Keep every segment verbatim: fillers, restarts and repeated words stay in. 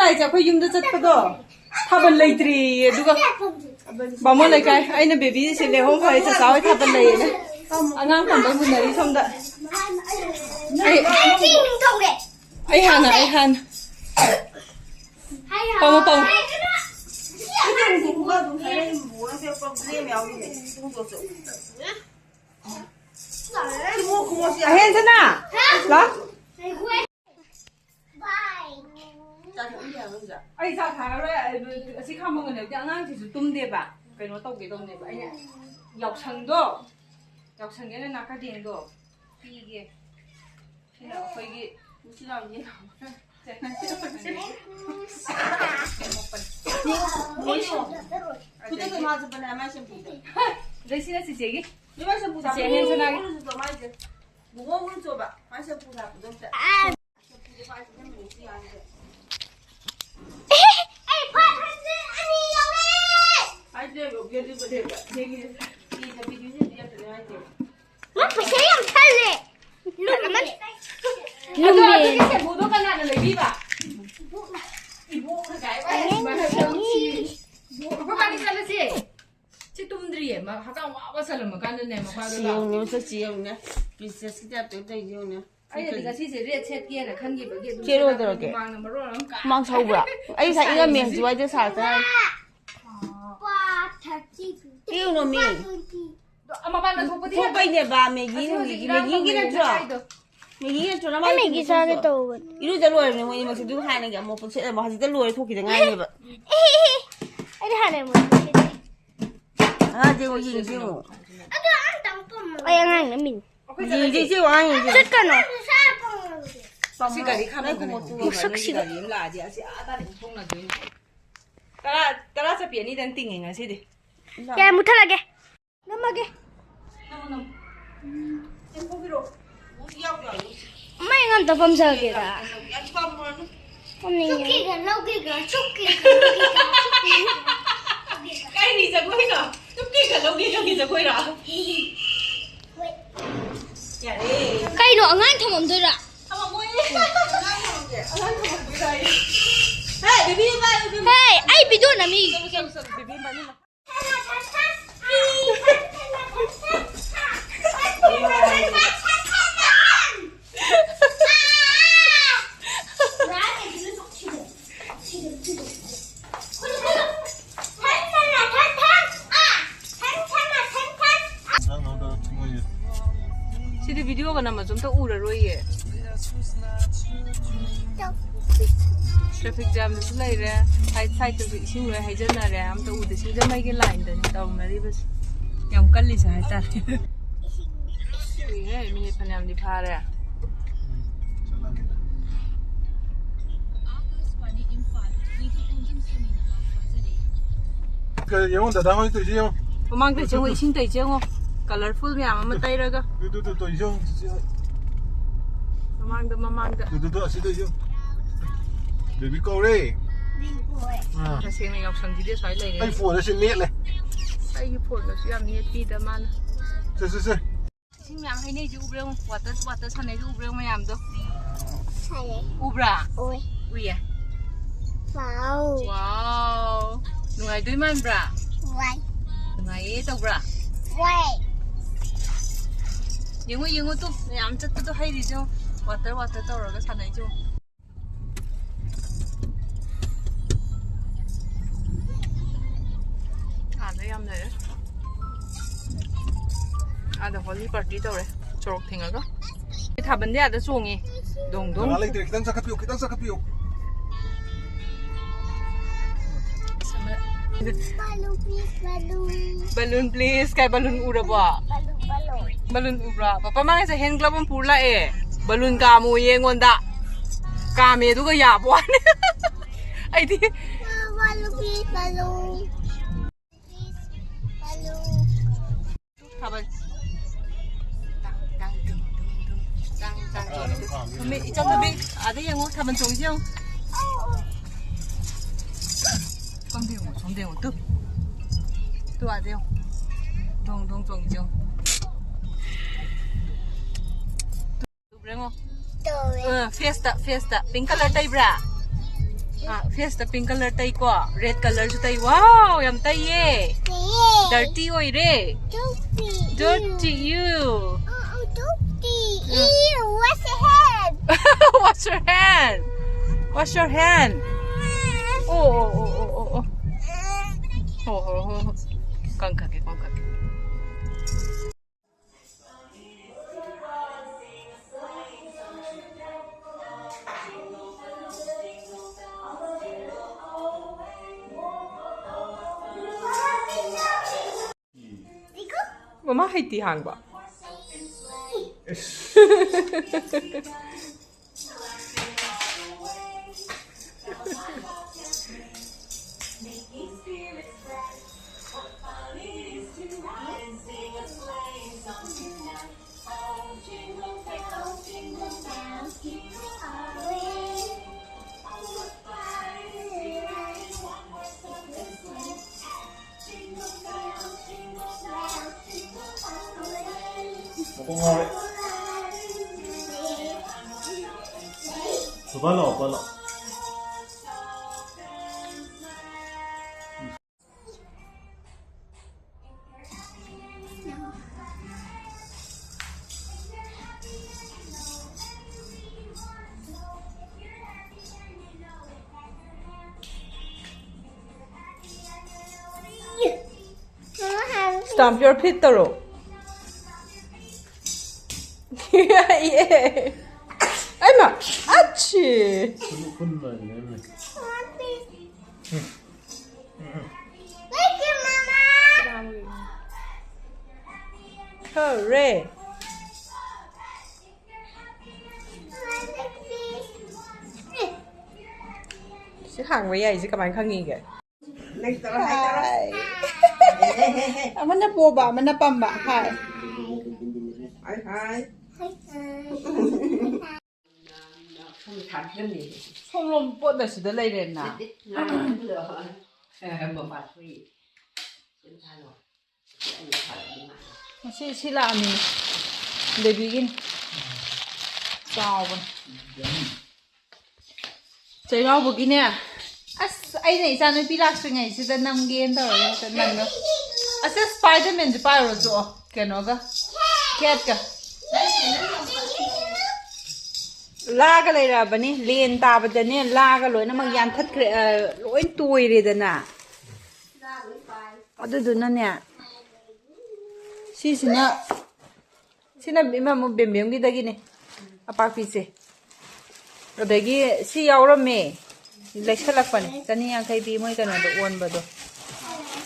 ꯂꯥꯛꯏꯁꯦ ꯑꯩꯈꯣꯏ ꯌꯨꯝꯗ ꯆꯠꯄꯗꯣ ꯊꯥꯕꯜ ꯂꯩꯇ꯭ꯔꯤꯌꯦ꯫ ꯑꯗꯨꯒ ꯕꯥꯃꯣꯟ ꯂꯩꯀꯥꯏ, ꯑꯩꯅ ꯕꯦꯕꯤꯁꯦ ꯁꯤꯜꯂꯦ, ꯍꯣꯝ ꯐꯔꯦ, ꯆꯆꯥ ꯍꯣꯏ ꯊꯥꯕꯜ ꯂꯩꯌꯦꯅ꯫ ꯑꯉꯥꯡ ꯇꯝꯕꯩ ꯃꯨꯟꯅꯔꯤ ꯁꯣꯝꯗ꯫ ꯑꯩ, ꯑꯩ ꯍꯥꯟꯅ, ꯑꯩ ꯍꯥꯟꯅ꯫ ꯄꯥꯝꯃꯣ, ꯄꯥꯝꯃꯣ꯫ ꯑꯍꯦꯟꯁꯅꯥ, ꯂꯥꯛ꯫ ꯑꯩ ꯆꯥ ꯊꯥꯔꯔꯣꯏ꯫ ꯑꯁꯤ ꯈꯥꯝꯃꯒꯅꯦꯕꯗꯤ ꯑꯉꯥꯡꯁꯤꯁꯨ ꯇꯨꯝꯗꯦꯕ꯫ ꯀꯩꯅꯣ ꯇꯧꯒꯦ ꯇꯧꯅꯦꯕ꯫ ꯑꯩꯅ ꯌꯥꯎꯁꯪꯗꯣ, ꯌꯥꯎꯁꯪꯒꯤ ꯑꯩꯅ ꯅꯥꯀꯗꯦꯡꯗꯣ ꯄꯤꯒꯦ꯫ ꯁꯤꯅ ꯑꯩꯈꯣꯏꯒꯤ ꯁꯦ꯫ ꯈꯨꯗꯛꯇ ꯃꯥ ꯆꯠꯄꯅꯦ, ꯃꯥꯏ ꯁꯦꯝꯄꯨꯗꯣ꯫ ꯑꯗꯩ ꯁꯤꯅ ꯆꯤꯆꯦꯒꯤ꯫ ꯅꯣꯏ ꯃꯥꯏ ꯁꯦꯝꯄꯨ ꯆꯤꯆꯦ ꯁꯥꯄꯗꯣ ꯍꯦꯟ ꯁꯅꯥꯒꯤ꯫ ꯕꯨꯡꯉꯣ ꯍꯨꯟꯆꯣꯕ꯫ ꯃꯥꯏ ꯁꯦꯝꯄꯨ ꯁꯥꯄꯗꯣ ꯑꯝꯇ꯫ ꯑꯩ ꯐꯥꯏꯚ ꯍꯟꯗ꯭ꯔꯦꯠ ꯑꯅꯤ ꯌꯧꯔꯦ꯫ ꯃꯥ ꯄꯩꯁꯥ ꯌꯥꯝ ꯊꯜꯂꯦ꯫ ꯑꯗꯣ ꯑꯗꯨꯒꯤ ꯁꯦꯝꯄꯨꯗꯣ ꯀꯅꯥꯅ ꯂꯩꯕꯤꯕ? ꯏꯕꯣꯛꯅ ꯀꯥꯏ ꯋꯥꯏ ꯁꯤꯃ ꯍꯥꯏꯕ ꯌꯥꯝ ꯊꯤ꯫ ꯏꯕꯣꯛ, ꯑꯩꯈꯣꯏ ꯕꯥꯅꯤ ꯆꯠꯂꯁꯦ꯫ ꯁꯤ ꯍꯛꯆꯥꯡ ꯋꯥꯕ ꯆꯜꯂꯝꯃ ꯀꯥꯟꯗꯅꯦ ꯃꯄꯥꯗꯣ ꯁꯤ ꯂꯥꯛꯑꯣ꯫ ꯌꯦꯡꯉꯨꯅꯦ, ꯃꯁꯛꯁꯤ ꯌꯦꯡꯉꯨꯅꯦ꯫ ꯄ꯭ꯔꯤꯟꯁꯦꯁꯀꯤ ꯇꯥꯏꯞꯇ ꯇꯧꯔꯤꯁꯦ ꯌꯦꯡꯉꯨꯅꯦ꯫ ꯑꯩꯅꯗꯤ ꯉꯁꯤꯁꯦ ꯔꯦꯠ ꯁꯦꯠꯀꯦꯅ ꯈꯟꯈꯤꯕꯒꯤ ꯑꯗꯨꯝ ꯆꯦꯔꯣ ꯁꯦꯠꯂꯛꯄꯅꯤ꯫ ꯇꯧꯔꯒꯦ꯫ ꯍꯨꯃꯥꯡꯅ ꯃꯔꯣꯜ ꯑꯃ ꯀꯥ- ꯍꯨꯃꯥꯡ ꯁꯧꯕ꯭ꯔꯥ? ꯑꯩ ꯉꯁꯥꯏ ꯏꯪꯉꯝꯃꯦ, ꯍꯧꯖꯤꯛ ꯋꯥꯏꯗ ꯁꯥꯔꯛꯇ ꯉꯥꯏꯔꯤ꯫ ꯄꯥ ꯊꯥꯔꯇꯤ ꯇꯨ꯫ ꯀꯩꯅꯣꯃꯤ? ꯄꯥ ꯇ꯭ꯋꯦꯟꯇꯤ꯫ ꯑꯗꯣ ꯃꯄꯥꯟꯗ ꯊꯣꯛꯄꯗꯤ ꯌꯥꯗꯦ꯫ ꯊꯣꯛꯄꯩꯅꯦꯕ, ꯃꯦꯒꯤ ꯑꯁꯤ ꯍꯧꯖꯤꯛ ꯅꯨꯡꯒꯤꯒꯤ, ꯏꯔꯥꯡ ꯃꯦꯒꯤꯒꯤ ꯇꯧꯕꯅꯦꯅ ꯅꯠꯇ꯭ꯔꯣ? ꯍꯥꯏꯗꯣ꯫ ꯃꯦꯒꯤ ꯅꯠꯇ꯭ꯔꯣ ꯅꯃꯥꯏ ꯑꯩ ꯃꯦꯒꯤ ꯊꯣꯡꯉꯤꯗꯨꯕꯣ? ꯆꯥꯒꯦ ꯇꯧꯕꯅꯦ꯫ ꯏꯔꯨꯖ ꯂꯣꯏꯔꯕꯅꯦ ꯃꯣꯏꯅꯤꯃꯛꯁꯦ, ꯑꯗꯨ ꯍꯥꯟꯅꯒꯤ ꯑꯃꯣꯠꯄ ꯁꯦꯠꯂꯝꯃꯣ, ꯍꯧꯖꯤꯛꯇ ꯂꯣꯏꯔꯦ ꯊꯣꯛꯈꯤꯗ ꯉꯥꯏꯔꯤꯕ꯫ ꯑꯩꯗꯤ ꯍꯥꯟꯅ ꯑꯃꯣꯠꯄ ꯁꯦꯠꯂꯦ꯫ ꯑꯉꯥꯡꯁꯦ ꯌꯦꯡꯉꯨ, ꯌꯦꯡꯉꯨ, ꯌꯦꯡꯉꯨ꯫ ꯑꯗꯣ ꯑꯝꯇꯪ ꯄꯝꯃꯣ꯫ ꯑꯩ ꯑꯉꯥꯡ ꯅꯝꯃꯤꯅꯤ꯫ ꯑꯩꯈꯣꯏ ꯆꯠꯂꯁꯤ꯫ ꯌꯦꯡꯁꯤ, ꯌꯦꯡꯁꯤ, ꯑꯉꯥꯡ ꯌꯦꯡꯁꯤ꯫ ꯆꯠꯀꯅꯣ꯫ ꯄꯝꯃꯣ꯫ ꯁꯤ ꯒꯥꯔꯤ ꯈꯥꯝꯃꯝꯒꯅꯤ꯫ ꯅꯪ ꯈꯣꯡꯎꯞꯇꯨ ꯅꯣꯏꯒꯤ ꯃꯁꯛꯁꯤꯒ꯫ ꯒꯥꯔꯤ ꯑꯃ ꯂꯥꯛꯑꯗꯤ ꯑꯁꯤ ꯑꯥ ꯇꯥꯅ ꯏꯟꯊꯣꯛꯅꯗꯣꯏꯅꯤ꯫ ꯇꯔꯥ, ꯇꯔꯥ ꯆꯠꯄꯤ ꯑꯅꯤꯗꯪ ꯇꯤꯡꯉꯦ ꯉꯁꯤꯗꯤ꯫ ꯌꯥꯔꯦ, ꯃꯨꯠꯊꯠꯂꯒꯦ꯫ ꯅꯝꯃꯒꯦ꯫ ꯅꯝꯃꯣ, ꯅꯝꯃꯣ꯫ ꯁꯦꯝꯗꯣꯛꯄꯤꯔꯛꯑꯣ꯫ ꯃꯩ ꯑꯝꯇ ꯄꯝꯖꯒꯦꯗ꯫ ꯌꯥꯝ ꯄꯝꯃꯨꯔꯅꯨ꯫ ꯄꯝꯅꯤꯡꯉꯦ꯫ ꯆꯨꯞꯀꯦꯒ ꯂꯧꯒꯦꯒ, ꯆꯨꯞꯀꯦꯒ ꯂꯧꯒꯦꯒ, ꯆꯨꯞꯀꯦꯒ꯫ ꯀꯔꯤ ꯖꯒꯣꯏꯅꯣ? ꯆꯨꯞꯀꯦꯒ ꯂꯧꯒꯦꯒꯒꯤ ꯖꯒꯣꯏꯔꯣ? ꯍꯣꯏ꯫ ꯌꯥꯔꯦ꯫ ꯀꯩꯅꯣ, ꯑꯉꯥꯡ ꯊꯝꯃꯝꯗꯣꯏꯔꯥ? ꯊꯝꯃꯝꯃꯣꯏꯌꯦ꯫ ꯑꯉꯥꯡ ꯊꯝꯃꯝꯒꯦ꯫ ꯑꯉꯥꯡ ꯊꯝꯃꯝꯗꯣꯏꯔꯥꯌꯦ꯫ ꯍꯦ, ꯕꯦꯕꯤ, ꯕꯥꯏ, ꯕꯦꯕꯤ꯫ ꯍꯦ, ꯑꯩ ꯚꯤꯗꯤꯑꯣ ꯅꯝꯃꯤ꯫ ꯆꯠꯂꯨ, ꯆꯠꯂꯨ, ꯆꯠꯂꯨ, ꯕꯦꯕꯤ, ꯕꯥꯏ, ꯕꯦꯕꯤ꯫ ꯁꯤꯗꯤ ꯚꯤꯗꯤꯑꯣꯒ ꯅꯝꯃꯁꯨ ꯑꯝꯇ ꯎꯔꯔꯣꯏꯌꯦ꯫ ꯇ꯭ꯔꯥꯐꯤꯛ ꯖꯥꯝꯗꯁꯨ ꯂꯩꯔꯦ꯫ ꯁꯥꯏꯠ ꯁꯥꯏꯠꯇꯁꯨ ꯏꯁꯤꯡ ꯂꯣꯏ ꯍꯩꯖꯤꯟꯅꯔꯦ꯫ ꯑꯝꯇ ꯎꯗꯦ꯫ ꯁꯤꯡꯖꯃꯩꯒꯤ ꯂꯥꯏꯟꯗꯅꯤ ꯇꯧꯅꯔꯤꯕꯁꯦ꯫ ꯌꯥꯝ ꯀꯜꯂꯤꯁꯦ ꯍꯥꯏꯇꯥꯔꯦ꯫ ꯀꯨꯏꯔꯦ, ꯃꯤꯅꯤꯠ ꯐꯅꯌꯥꯝꯗꯤ ꯐꯥꯔꯦ꯫ ꯀꯩ ꯌꯦꯡꯉꯣ, ꯗꯗꯥ ꯍꯣꯏ ꯇꯧꯔꯤꯁꯦ ꯌꯦꯡꯉꯣ꯫ ꯃꯃꯥꯡꯗ ꯌꯦꯡꯉꯣ, ꯏꯁꯤꯡ ꯇꯩꯁꯦ ꯌꯦꯡꯉꯣ꯫ ꯀꯂꯔꯐꯨꯜ ꯃꯌꯥꯝ ꯑꯃ ꯇꯩꯔꯒ꯫ ꯇꯨ, ꯇꯨ, ꯇꯨ, ꯇꯧꯔꯤꯁꯦ ꯌꯦꯡꯉꯣ, ꯆꯤꯆꯦ ꯍꯣꯏ꯫ ꯃꯃꯥꯡꯗ, ꯃꯃꯥꯡꯗ꯫ ꯇꯨ, ꯇꯨ, ꯇꯨ, ꯑꯁꯤ ꯇꯧꯔꯤꯁꯦ ꯌꯦꯡꯉꯣ꯫ ꯕꯦꯕꯤ ꯀꯧꯔꯦ꯫ ꯑꯥ꯫ ꯇꯁꯦꯡꯅ ꯌꯥꯎꯁꯪꯁꯤꯗꯤ ꯑꯁ꯭ꯋꯥꯏ ꯂꯩꯔꯦ꯫ ꯑꯩ ꯐꯣꯟ ꯑꯁꯤ ꯃꯦꯠꯂꯦ꯫ ꯑꯩꯒꯤ ꯐꯣꯟꯒꯁꯨ ꯌꯥꯝ ꯃꯦꯠꯄꯤꯗ ꯃꯥꯅ꯫ ꯁꯦ, ꯁꯦ, ꯁꯦ꯫ ꯏꯁꯤꯡ ꯃꯌꯥꯝ ꯍꯩꯅꯩꯁꯦ ꯎꯕ꯭ꯔꯥ ꯌꯦꯡꯉꯣ? ꯋꯥꯇꯔ, ꯋꯥꯇꯔ ꯁꯥꯟꯅꯩꯁꯦ ꯎꯕ꯭ꯔꯥ ꯌꯦꯡꯉꯣ ꯃꯌꯥꯝꯗꯣ? ꯁꯥꯟꯅꯩ꯫ ꯎꯕ꯭ꯔꯥ? ꯎꯏ꯫ ꯎꯏꯌꯦ? ꯋꯥꯎ꯫ ꯋꯥꯎ꯫ ꯅꯨꯡꯉꯥꯏꯗꯣꯏ ꯃꯥꯟꯕ꯭ꯔꯥ? ꯋꯥꯏ꯫ ꯅꯨꯡꯉꯥꯏꯌꯦ꯫ ꯀꯩ ꯇꯧꯕ꯭ꯔꯥ? ꯋꯥꯏ꯫ ꯌꯦꯡꯉꯨ, ꯌꯦꯡꯉꯨ ꯇꯨ, ꯃꯌꯥꯝ ꯆꯠꯄꯗꯣ ꯍꯩꯔꯤꯁꯦ ꯌꯦꯡꯉꯨ꯫ ꯋꯥꯇꯔ, ꯋꯥꯇꯔ ꯇꯧꯔꯒ ꯁꯥꯟꯅꯩꯁꯦ ꯌꯦꯡꯉꯨ꯫ ꯑꯥꯗ ꯌꯥꯝ ꯂꯩꯔꯦ꯫ ꯑꯥꯗ ꯍꯣꯂꯤ ꯄꯥꯔꯇꯤ ꯇꯧꯔꯦ, ꯁꯣꯔꯣꯛ ꯊꯤꯡꯉꯒ꯫ ꯊꯥꯕꯜꯗꯤ ꯑꯥꯗ ꯆꯣꯡꯉꯤ꯫ ꯗꯣꯡ ꯗꯣꯡ꯫ ꯖꯒꯥ ꯂꯩꯇ꯭ꯔꯦ, ꯈꯤꯇꯪ ꯆꯠꯈꯠꯄꯤꯌꯨ, ꯈꯤꯇꯪ ꯆꯠꯈꯠꯄꯤꯌꯨ꯫ Balloon, please, balloon. Balloon, please. ꯀꯥꯏ balloon ꯎꯔꯕꯣ? Balloon, balloon. Balloon ꯎꯕ꯭ꯔꯥ? ꯄꯥꯄꯥ ꯃꯥ ꯉꯁꯥꯏ hand glove ꯑꯃ ꯄꯨꯔ ꯂꯥꯛꯑꯦ꯫ Balloon ꯀꯥꯝꯃꯣꯌꯦ ꯑꯩꯉꯣꯟꯗ꯫ ꯀꯥꯝꯃꯦ ꯑꯗꯨꯒ ꯌꯥꯕ ꯋꯥꯅꯤ꯫ ꯑꯩꯗꯤ Balloon, please, balloon. Please, balloon. ꯊꯥꯕꯜ꯫ ꯇꯥꯡ, ꯇꯥꯡ, ꯗꯨꯡ, ꯗꯨꯡ, ꯗꯨꯡ꯫ ꯇꯥꯡ, ꯇꯥꯡ, ꯗꯨꯡ, ꯗꯨꯡ꯫ ꯊꯝꯃꯦ, ꯏꯆꯟ ꯊꯝꯃꯦ꯫ ꯑꯥꯗ ꯌꯦꯡꯉꯣ, ꯊꯥꯕꯜ ꯆꯣꯡꯉꯤꯁꯦ ꯌꯦꯡꯉꯣ꯫ ꯁꯣꯝꯗ ꯌꯦꯡꯉꯣ, ꯁꯣꯝꯗ ꯌꯦꯡꯉꯣ, ꯇꯨ꯫ ꯇꯨ, ꯑꯥꯗ ꯌꯦꯡꯉꯣ꯫ ꯗꯣꯡ, ꯗꯣꯡ ꯆꯣꯡꯉꯤꯁꯦ ꯌꯦꯡꯉꯣ꯫ ꯇꯧꯕ꯭ꯔꯥ ꯌꯦꯡꯉꯣ꯫ ꯇꯧꯋꯦ꯫ ꯑ, face ꯇ, face ꯇ꯫ Pink color ꯇꯩꯕ꯭ꯔꯥ? ꯑ, face ꯇ pink color ꯇꯩꯀꯣ꯫ Red color ꯁꯨ ꯇꯩ꯫ Wow, ꯌꯥꯝ ꯇꯩꯌꯦ꯫ ꯇꯩꯌꯦ꯫ Dirty ꯑꯣꯏꯔꯦ꯫ Dirty. Dirty you. ꯑ, ꯑ, dirty. Um. Ew, wash your hand. Wash your hand. Wash your hand. ꯑꯣ, ꯑꯣ, ꯑꯣ, ꯑꯣ, ꯑꯣ, ꯑꯣ꯫ ꯍꯣ, ꯍꯣ, ꯍꯣ, ꯍꯣ꯫ ꯀꯪꯈꯠꯀꯦ, ꯀꯪꯈꯠꯀꯦ꯫ ꯃꯃꯥ ꯍꯩꯇꯤ ꯍꯥꯡꯕ꯫ ꯃꯀꯣꯛ ꯉꯥꯎꯔꯦ꯫ ꯄꯥꯄꯥ ꯂꯥꯛꯑꯣ, ꯄꯥꯄꯥ ꯂꯥꯛꯑꯣ꯫ Stamp your feet ꯇꯧꯔꯣ꯫ ꯑꯩꯃ꯫ ꯑꯠꯁꯤ꯫ ꯈꯔꯦ꯫ ꯁꯤ ꯍꯥꯡꯕ ꯌꯥꯏꯁꯦ ꯀꯃꯥꯏꯅ ꯈꯪꯉꯤꯒꯦ? Hi. ꯑꯃꯅ ꯄꯣꯕ, ꯑꯃꯅ ꯄꯝꯕ꯫ Hi. Hi, hi. ꯁꯣꯝꯂꯣꯝ ꯄꯣꯠꯅ ꯁꯤꯗ ꯂꯩꯔꯦꯅ꯫ ꯉꯁꯤ ꯁꯤ ꯂꯥꯛꯑꯝꯃꯤ꯫ ꯕꯦꯕꯤꯒꯤꯅꯤ꯫ ꯆꯥꯎꯕꯅꯤ꯫ ꯆꯩꯔꯥꯎꯕꯒꯤꯅꯦ꯫ ꯑꯁ, ꯑꯩꯅ ꯏꯆꯥ ꯅꯨꯄꯤ ꯂꯥꯛꯇ꯭ꯔꯤꯉꯩꯁꯤꯗ ꯅꯝꯒꯦꯅ ꯇꯧꯔꯒ ꯍꯦꯛꯇ ꯅꯝꯕ꯫ ꯑꯁ, Spiderman ꯁꯦ ꯄꯥꯏꯔꯨꯔꯣ ꯆꯣ꯫ ꯀꯩꯅꯣꯒ꯫ Cat ꯀ꯫ ꯂꯥꯒ ꯂꯩꯔꯛꯑꯕꯅꯤ꯫ ꯂꯦꯟ ꯇꯥꯕꯗꯅꯦ ꯂꯥꯒ ꯂꯣꯏꯅꯃꯛ ꯌꯥꯟꯊꯠꯈ꯭ꯔꯦ, ꯑ, ꯂꯣꯏ ꯇꯣꯏꯔꯦꯗꯅ꯫ ꯑꯗꯨꯗꯨꯅꯅꯦ꯫ ꯁꯤꯁꯤꯅ ꯁꯤꯅ ꯏꯃꯥ ꯕꯦꯝꯕꯦꯝꯒꯤꯗꯒꯤꯅꯦ, ꯑꯄꯥꯛꯄꯤꯁꯦ꯫ ꯑꯗꯒꯤ ꯁꯤ ꯌꯥꯎꯔꯝꯃꯦ, ꯂꯩꯁꯜꯂꯛꯄꯅꯦ, ꯆꯅꯤ ꯌꯥꯡꯈꯩ ꯄꯤ ꯃꯣꯏ ꯀꯩꯅꯣꯗꯣ ꯑꯣꯟꯕꯗꯣ,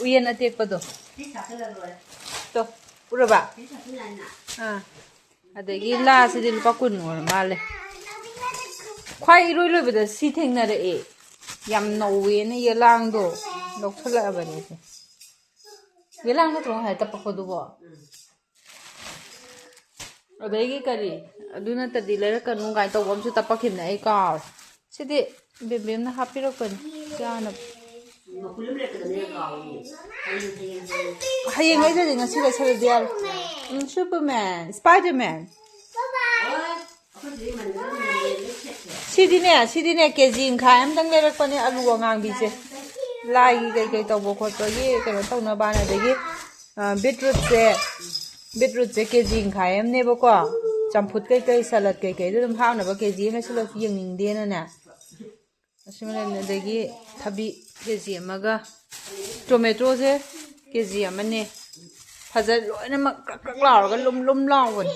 ꯎꯌꯦꯟ ꯑꯇꯦꯛꯄꯗꯣ꯫ ꯇꯣ, ꯎꯔꯕ? ꯑꯥ, ꯑꯗꯒꯤ ꯂꯥꯁꯤꯗꯤ ꯂꯨꯄꯥ ꯀꯨꯟ ꯑꯣꯏꯔ ꯃꯥꯜꯂꯦ꯫ ꯈ꯭ꯋꯥꯏ ꯏꯔꯣꯏ ꯂꯣꯏꯕꯗ ꯁꯤ ꯊꯦꯡꯅꯔꯛꯑꯦ, ꯌꯥꯝ ꯅꯧꯋꯦꯅ ꯌꯦꯂꯥꯡꯗꯣ ꯂꯧꯁꯜꯂꯛꯑꯕꯅꯦ ꯑꯩꯁꯦ꯫ ꯌꯦꯂꯥꯡ ꯅꯠꯇ꯭ꯔꯣ ꯉꯁꯥꯏ ꯇꯞꯄꯛꯄꯗꯨꯕꯣ? ꯑꯗꯒꯤ ꯀꯔꯤ, ꯑꯗꯨ ꯅꯠꯇꯗꯤ ꯂꯩꯔꯛꯀꯅꯨ ꯀꯥꯏꯅ ꯇꯧꯕ ꯑꯃꯁꯨ ꯇꯞꯄꯛꯈꯤꯕꯅꯦ, ꯑꯩ ꯀꯥꯎꯔꯦ꯫ ꯁꯤꯗꯤ ꯕꯦꯝꯕꯦꯝꯅ ꯍꯥꯞꯄꯤꯔꯛꯄꯅꯤ ꯆꯥꯅꯕ꯫ ꯍꯌꯦꯡ ꯂꯩꯗ꯭ꯔꯗꯤ ꯉꯁꯤ ꯂꯩꯁꯜꯂꯗꯤ ꯌꯥꯔꯣꯏ꯫ ꯎꯝ, Superman, Spiderman꯫ ꯁꯤꯗꯤꯅꯦ, ꯁꯤꯗꯤꯅꯦ, ꯀꯦ ꯖꯤ ꯃꯈꯥꯏ ꯑꯝꯇꯪ ꯂꯩꯔꯛꯄꯅꯦ, ꯑꯂꯨ ꯑꯉꯥꯡꯕꯤꯁꯦ꯫ ꯂꯥꯏꯒꯤ ꯀꯩꯀꯩ ꯇꯧꯕ ꯈꯣꯠꯄꯒꯤ ꯀꯩꯅꯣ ꯇꯧꯅꯕꯅ, ꯑꯗꯒꯤ, ꯑ, beetroot ꯁꯦ, beetroot ꯁꯦ ꯀꯦ ꯖꯤ ꯃꯈꯥꯏ ꯑꯃꯅꯦꯕꯀꯣ꯫ ꯆꯝꯐꯨꯠ ꯀꯩꯀꯩ, salad ꯀꯩꯀꯩꯗ ꯑꯗꯨꯝ ꯍꯥꯞꯅꯕ ꯀꯦ ꯖꯤ ꯑꯃ ꯂꯩꯁꯤꯜꯂꯁꯨ ꯌꯦꯡꯅꯤꯡꯗꯦꯅꯅꯦ꯫ ꯑꯁꯤꯃ ꯂꯩꯔꯝꯃꯦ꯫ ꯑꯗꯒꯤ ꯊꯕꯤ ꯀꯦ ꯖꯤ ꯑꯃꯒ, tomato ꯁꯦ ꯀꯦ ꯖꯤ ꯑꯃꯅꯦ꯫ ꯐꯖ ꯂꯣꯏꯅꯃꯛ ꯀ꯭ꯔꯛ ꯀ꯭ꯔꯛ ꯂꯥꯎꯔꯒ ꯂꯨꯝ ꯂꯨꯝ ꯂꯥꯎꯕꯅꯤ꯫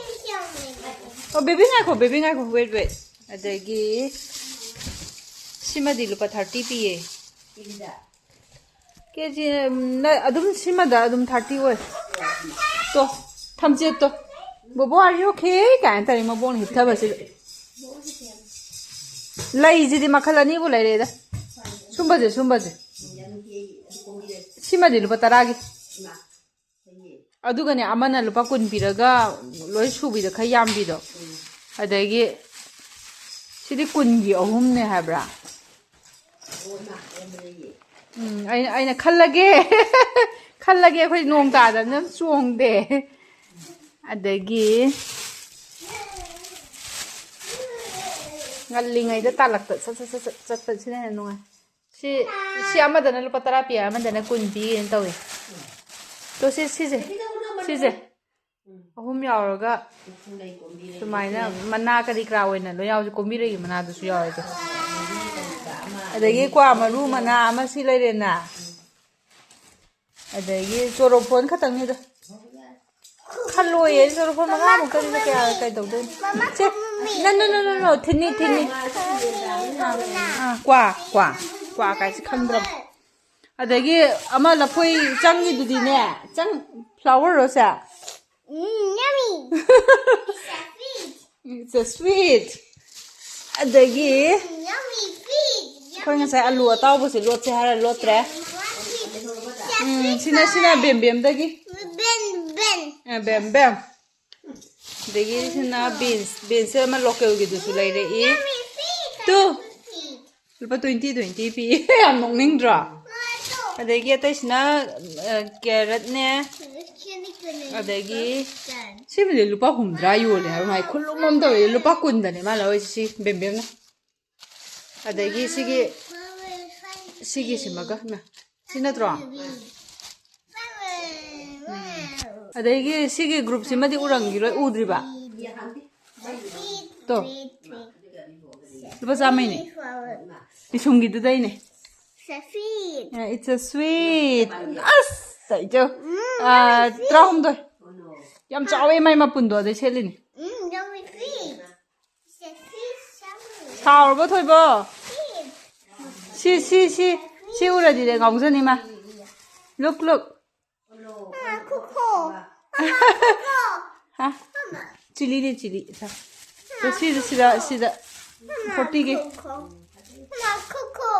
ꯑꯣ ꯕꯦꯕꯤ ꯉꯥꯏꯈꯣ, ꯕꯦꯕꯤ ꯉꯥꯏꯈꯣ, ꯋꯦꯠ ꯋꯦꯠ꯫ ꯑꯗꯒꯤ ꯁꯤꯃꯗꯤ ꯂꯨꯄꯥ ꯊꯥꯔꯇꯤ ꯄꯤꯌꯦ꯫ ꯀꯦ ꯖꯤ ꯑꯗꯨꯝ ꯁꯤꯃꯗ ꯑꯗꯨꯝ ꯊꯥꯔꯇꯤ ꯑꯣꯏ꯫ ꯇꯣ ꯊꯝꯆꯦꯠꯇꯣ, "ꯕꯣꯕꯣ, are you okay?" ꯀꯥꯏꯅ ꯇꯧꯔꯤ ꯃꯕꯣꯛꯅ ꯍꯤꯞꯊꯕꯁꯤꯗ꯫ ꯂꯩꯁꯤꯗꯤ ꯃꯈꯜ ꯑꯅꯤꯕꯨ ꯂꯩꯔꯦꯗ꯫ ꯁꯨꯝꯕꯁꯦ, ꯁꯨꯝꯕꯁꯦ꯫ ꯁꯤꯃꯗꯤ ꯂꯨꯄꯥ ꯇꯔꯥꯒꯤ꯫ ꯑꯗꯨꯒꯅꯦ, ꯑꯃꯅ ꯂꯨꯄꯥ ꯀꯨꯟ ꯄꯤꯔꯒ ꯂꯣꯏ ꯁꯨꯕꯤꯗ ꯈꯔ ꯌꯥꯝꯕꯤꯗꯣ꯫ ꯑꯗꯒꯤ ꯁꯤꯗꯤ ꯀꯨꯟꯒꯤ ꯑꯍꯨꯝꯅꯦ ꯍꯥꯏꯕ꯭ꯔꯥ? ꯎꯝ, ꯑꯩꯅ, ꯑꯩꯅ ꯈꯜꯂꯒꯦ꯫ ꯈꯜꯂꯒꯦ, ꯑꯩꯈꯣꯏ ꯅꯣꯡ ꯇꯥꯗꯕꯅꯤꯅ ꯆꯣꯡꯗꯦ꯫ ꯑꯗꯒꯤ ꯉꯜꯂꯤꯉꯩꯗ ꯇꯥꯜꯂꯛꯄ ꯁꯠ ꯁꯠ ꯁꯠ ꯁꯠ ꯆꯠꯄꯁꯤꯅ ꯍꯦꯟꯅ ꯅꯨꯡꯉꯥꯏ꯫ ꯁꯤ, ꯁꯤ ꯑꯃꯗꯅ ꯂꯨꯄꯥ ꯇꯔꯥ ꯄꯤ, ꯑꯃꯗꯅ ꯀꯨꯟ ꯄꯤꯅ ꯇꯧꯏ꯫ ꯇꯣ ꯁꯤ, ꯁꯤꯁꯦ, ꯁꯤꯁꯦ ꯑꯍꯨꯝ ꯌꯥꯎꯔꯒ ꯁꯨꯃꯥꯏꯅ ꯃꯅꯥ ꯀꯔꯤ ꯀꯔꯥ ꯑꯣꯏꯅ ꯂꯣꯏ ꯌꯥꯎꯁꯦ꯫ ꯀꯣꯝꯕꯤꯔꯩꯒꯤ ꯃꯅꯥꯗꯨꯁꯨ ꯌꯥꯎꯔꯁꯦ꯫ ꯑꯗꯒꯤ ꯀ꯭ꯋꯥ ꯃꯔꯨ ꯃꯅꯥ ꯑꯃ ꯁꯤ ꯂꯩꯔꯦꯅ꯫ ꯑꯗꯒꯤ ꯆꯣꯔꯣꯐꯣꯟ ꯈꯛꯇꯪꯅꯤꯗ꯫ ꯈꯜꯂꯣꯏꯌꯦ, ꯆꯣꯔꯣꯐꯣꯟ ꯃꯉꯥꯃꯨꯛꯇꯅꯤꯗ ꯀꯌꯥ ꯀꯩꯗꯧꯗꯣꯏꯅꯣ? ꯁꯦ, no, no, no, no, no, ꯊꯤꯟꯅꯤ, ꯊꯤꯟꯅꯤ꯫ ꯑꯥ, ꯀ꯭ꯋꯥ, ꯀ꯭ꯋꯥ, ꯀ꯭ꯋꯥ ꯀꯥꯏꯁꯦ ꯈꯪꯗ꯭ꯔꯕ꯫ ꯑꯗꯒꯤ ꯑꯃ ꯂꯐꯣꯏ ꯆꯪꯉꯤꯗꯨꯗꯤꯅꯦ, ꯆꯪ, flower ꯔꯣ ꯁꯦ? Mm, yummy. It's a sweet. It's a sweet. ꯑꯗꯒꯤ Yummy sweet. ꯑꯩꯈꯣꯏ ꯉꯁꯥꯏ ꯑꯂꯨ ꯑꯇꯥꯎꯕꯁꯦ ꯂꯣꯠꯁꯦ ꯍꯥꯏꯔ ꯂꯣꯠꯇ꯭ꯔꯦ꯫ ꯎꯝ, ꯁꯤꯅ, ꯁꯤꯅ ꯕꯦꯝꯕꯦꯝꯗꯒꯤ꯫ Ben, Ben. ꯑ, ꯕꯦꯝ ꯕꯦꯝ꯫ ꯑꯗꯒꯤ ꯁꯤꯅ ꯕꯤꯟꯁ, ꯕꯤꯟꯁꯁꯦ ꯑꯃ ꯂꯣꯀꯦꯜꯒꯤꯗꯨꯁꯨ ꯂꯩꯔꯛꯏ꯫ Yummy sweet. ꯇꯨ꯫ Sweet. ꯂꯨꯄꯥ twenty, twenty ꯄꯤ꯫ ꯌꯥꯝ ꯅꯣꯛꯅꯤꯡꯗ꯭ꯔꯣ? ꯑꯗꯒꯤ ꯑꯇꯩꯁꯤꯅ, ꯑ, ꯀꯦꯔꯠꯅꯦ꯫ ꯑꯗꯒꯤ ꯁꯤꯕꯨꯗꯤ ꯂꯨꯄꯥ ꯍꯨꯝꯗ꯭ꯔꯥ ꯌꯣꯜꯂꯦ ꯍꯥꯏꯕ ꯃꯥꯏ ꯈꯨꯂꯨꯝ ꯑꯃ ꯇꯧꯋꯦ꯫ ꯂꯨꯄꯥ ꯀꯨꯟꯗꯅꯦ ꯃꯥ ꯂꯧꯔꯤꯁꯦ ꯁꯤ ꯕꯦꯝꯕꯦꯝꯅ꯫ ꯑꯗꯒꯤ ꯁꯤꯒꯤ, ꯁꯤꯒꯤꯁꯤꯃꯒ, ꯏꯃꯥ, ꯁꯤ ꯅꯠꯇ꯭ꯔꯣ? ꯑꯗꯒꯤ ꯁꯤꯒꯤ ꯒ꯭ꯔꯨꯞꯁꯤꯃꯗꯤ ꯎꯔꯝꯈꯤꯔꯣꯏ, ꯎꯗ꯭ꯔꯤꯕ? ꯇꯣ꯫ ꯂꯨꯄꯥ ꯆꯥꯝꯃꯩꯅꯦ꯫ ꯄꯤꯁꯨꯝꯒꯤꯗꯨꯗꯩꯅꯦ꯫ It's a sweet. Yeah, it's a sweet. ꯑꯁ! ꯆꯥꯏꯖꯧ꯫ ꯇꯔꯥꯍꯨꯝꯗꯣꯏ꯫ ꯌꯥꯝ ꯆꯥꯎꯋꯦ ꯃꯥꯏ ꯃꯄꯨꯟꯗꯣ, ꯑꯗꯩ ꯁꯦꯠꯂꯤꯅꯤ꯫ Mm, yummy feet. It's a fish sandwich. ꯁꯥꯎꯔꯕꯣ ꯊꯣꯏꯕꯣ? ꯁꯤ ꯁꯤ ꯁꯤ ꯁꯤ ꯎꯔꯗꯤꯅꯦ ꯉꯥꯎꯖꯅꯤ ꯃꯥ꯫ Look, look. Mama, coco. ꯍꯥ? ꯆꯤꯂꯤꯅꯦ, ꯆꯤꯂꯤ꯫ ꯁꯦ, ꯁꯤꯗ ꯁꯤꯗ ꯁꯤꯗ꯫ Mama, Forty-ꯒꯤ꯫ Coco. Mama, coco.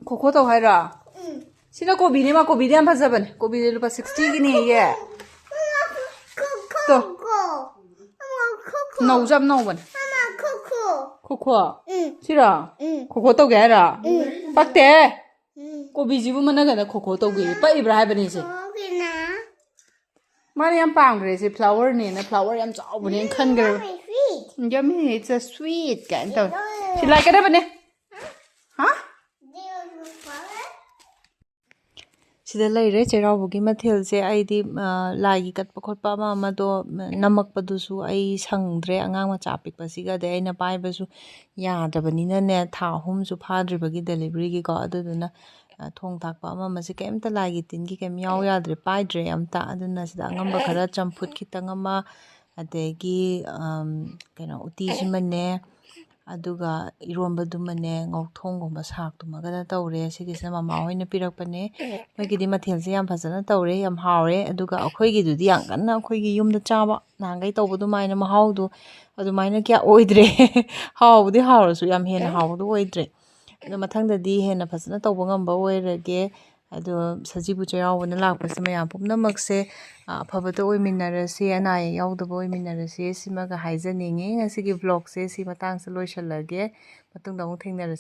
ꯈꯣꯈꯣ ꯇꯧ ꯍꯥꯏꯔꯣ? Mm. ꯁꯤꯅ ꯀꯣꯕꯤꯅꯦ ꯃꯥ, ꯀꯣꯕꯤꯗꯤ ꯌꯥꯝ ꯐꯖꯕꯅꯦ꯫ ꯀꯣꯕꯤꯗꯤ ꯂꯨꯄꯥ sixty-ꯒꯤꯅꯦꯌꯦ꯫ Mama, coco. ꯇꯣ꯫ Mama, coco. ꯅꯧꯁꯨ ꯌꯥꯝ ꯅꯧꯕꯅꯦ꯫ Mama, coco. ꯈꯣꯈꯣ꯫ Mm. ꯁꯤꯔꯣ? Mm. ꯈꯣꯈꯣ ꯇꯧꯒꯦ ꯍꯥꯏꯔꯣ? Mm. ꯄꯛꯇꯦ꯫ Mm. ꯀꯣꯕꯤꯁꯤꯕꯨ ꯃꯅꯒꯅ ꯈꯣꯈꯣ ꯇꯧꯒꯦ꯫ ꯄꯛꯏꯕ꯭ꯔꯥ ꯍꯥꯏꯕꯅꯤ ꯁꯦ꯫ Coconut. ꯃꯥꯅ ꯌꯥꯝ ꯄꯥꯝꯈ꯭ꯔꯦ ꯁꯤ, flower-ꯅꯦꯅ, flower ꯌꯥꯝ ꯆꯥꯎꯕꯅꯦꯅ ꯈꯟꯈ꯭ꯔꯦ꯫ Yummy feet. Yummy, it's a sweet ꯀꯥꯏꯅ ꯇꯧꯋꯦ꯫ ꯁꯤ ꯂꯥꯏ ꯀꯠꯅꯕꯅꯦ꯫ ꯍꯥ? Do you flower? ꯁꯤꯗ ꯂꯩꯔꯦ ꯆꯩꯔꯥꯎꯕꯒꯤ ꯃꯊꯦꯜꯁꯦ꯫ ꯑꯩꯗꯤ, ꯑ, ꯂꯥꯏꯒꯤ ꯀꯠꯄ ꯈꯣꯠꯄ ꯑꯃ ꯑꯃꯗꯣ, ꯅꯝꯃꯛꯄꯗꯨꯁꯨ ꯑꯩ ꯁꯪꯗ꯭ꯔꯦ꯫ ꯑꯉꯥꯡ ꯃꯆꯥ ꯑꯄꯤꯛꯄꯁꯤꯒ, ꯑꯗꯩ ꯑꯩꯅ ꯄꯥꯏꯕꯁꯨ ꯌꯥꯗꯕꯅꯤꯅꯅꯦ, ꯊꯥ ꯑꯍꯨꯝꯁꯨ ꯐꯥꯗ꯭ꯔꯤꯕꯒꯤ delivery-ꯒꯤꯀꯣ꯫ ꯑꯗꯨꯗꯨꯅ, ꯑ, ꯊꯣꯡ ꯊꯥꯛꯄ ꯑꯃ ꯑꯃꯁꯦ ꯀꯩꯝꯇ ꯂꯥꯏꯒꯤ ꯇꯤꯟꯒꯤ ꯀꯩꯝ ꯌꯥꯎ ꯌꯥꯗ꯭ꯔꯦ, ꯄꯥꯏꯗ꯭ꯔꯦ ꯑꯝꯇ꯫ ꯑꯗꯨꯅ ꯁꯤꯗ ꯑꯉꯝꯕ ꯈꯔ ꯆꯝꯐꯨꯠ ꯈꯤꯇꯪ ꯑꯃ, ꯑꯗꯒꯤ, ꯑꯝ, ꯀꯩꯅꯣ, ꯎꯇꯤꯁꯤꯃꯅꯦ, ꯑꯗꯨꯒ ꯏꯔꯣꯝꯕꯗꯨꯃꯅꯦ, ꯉꯧꯊꯣꯡꯒꯨꯝꯕ ꯁꯥꯛꯇꯨꯃꯒꯅ ꯇꯧꯔꯦ꯫ ꯁꯤꯒꯤꯁꯤꯅ ꯃꯃꯥ ꯍꯣꯏꯅ ꯄꯤꯔꯛꯄꯅꯦ꯫ ꯃꯣꯏꯒꯤꯗꯤ ꯃꯊꯦꯜꯁꯦ ꯌꯥꯝ ꯐꯖꯅ ꯇꯧꯔꯦ, ꯌꯥꯝ ꯍꯥꯎꯔꯦ꯫ ꯑꯗꯨꯒ ꯑꯩꯈꯣꯏꯒꯤꯗꯨꯗꯤ ꯌꯥꯝ ꯀꯟꯅ ꯑꯩꯈꯣꯏꯒꯤ ꯌꯨꯝꯗ ꯆꯥꯕ ꯅꯍꯥꯟꯈꯩ ꯇꯧꯕ ꯑꯗꯨꯃꯥꯏꯅ ꯃꯍꯥꯎꯗꯣ ꯑꯗꯨꯃꯥꯏꯅ ꯀꯌꯥ ꯑꯣꯏꯗ꯭ꯔꯦ꯫ ꯍꯥꯎꯕꯨꯗꯤ ꯍꯥꯎꯔꯁꯨ ꯌꯥꯝ ꯍꯦꯟꯅ ꯍꯥꯎꯕꯗꯣ ꯑꯣꯏꯗ꯭ꯔꯦ꯫ ꯑꯗꯣ ꯃꯊꯪꯗꯗꯤ ꯍꯦꯟꯅ ꯐꯖꯅ ꯇꯧꯕ ꯉꯝꯕ ꯑꯣꯏꯔꯒꯦ꯫ ꯑꯗꯣ ꯁꯖꯤꯕꯨ ꯆꯩꯔꯥꯎꯕꯅ ꯂꯥꯛꯄꯁꯦ ꯃꯌꯥꯝ ꯄꯨꯝꯅꯃꯛꯁꯦ, ꯑ, ꯑꯐꯕꯇ ꯑꯣꯏꯃꯤꯟꯅꯔꯁꯤ, ꯑꯅꯥ ꯑꯌꯦꯛ ꯌꯥꯎꯗꯕ ꯑꯣꯏꯃꯤꯟꯅꯔꯁꯤ꯫ ꯁꯤꯃꯒ ꯍꯥꯏꯖꯅꯤꯡꯉꯤ꯫ ꯉꯁꯤꯒꯤ vlog-ꯁꯦ ꯁꯤ ꯃꯇꯥꯡꯁꯤꯗ ꯂꯣꯏꯁꯤꯜꯂꯒꯦ꯫ ꯃꯇꯨꯡꯗ ꯑꯃꯨꯛ ꯊꯦꯡꯅꯔꯁꯤ꯫